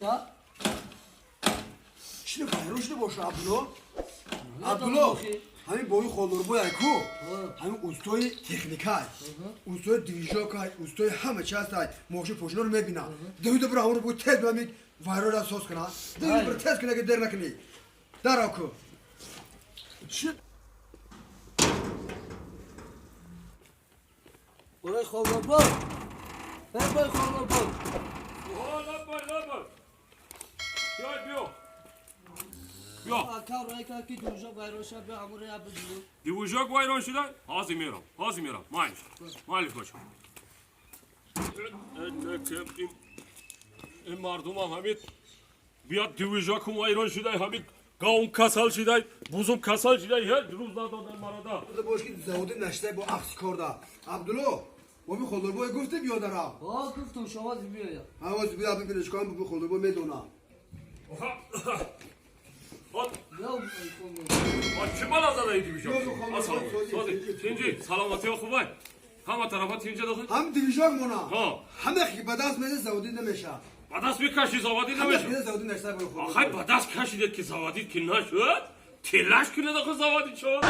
Да? Чӣ вайрон шуда боша, Абдулло? Абдулло, ҳамин бои холурбой ку, ҳамин устои техникай, устои движокай, устои ҳама чи ҳастай, мошин пошиноро мебина. Давида бира, ҳаморо бу тез бира, ми вайронра соз куна. Давида бира, тез куна, ки дер накунӣ. Дарав ку. Чӣ? Борой холурбой. Эй, бой холурбой. Лаббай, лаббай. Биёй, биё. Биё. Ака, рой ка ки движок вайрон шуда, биё ҳаморо я бигиру. Движок вайрон шуда? Ҳозир мерам. Ҳозир мерам. Майлиш. Майлиш бошам. Ин мардумам ҳамин биёд, движокум вайрон шуда, ҳамин говум касал шуда, бузум касал шуда, ҳеҷ рӯз надодан марада. Бош ки заводи наштай бо акси кор да. Абдулло, бо ми холурбой гуфти биёдарам. Ҳо, гуфтум, шумо биёя. Ҳавози бия, бибинеш кам, би холурбой медонам. Биё, холурбой. Чӣ бала зада ин движок? Тинҷи, саломатиё хубай? Ҳама тарафа тинҷа дохил? Ҳам движок мона. Ҳо. Ҳама ки ба даст мезе, заводи намеша. Ба даст мекаши, заводӣ Ҳама намеша. ки заводи наштай бо холурбой. Ахай, ба даст кашидед ки заводид ки нашуд, телаш кунед, ахи заводид шуд.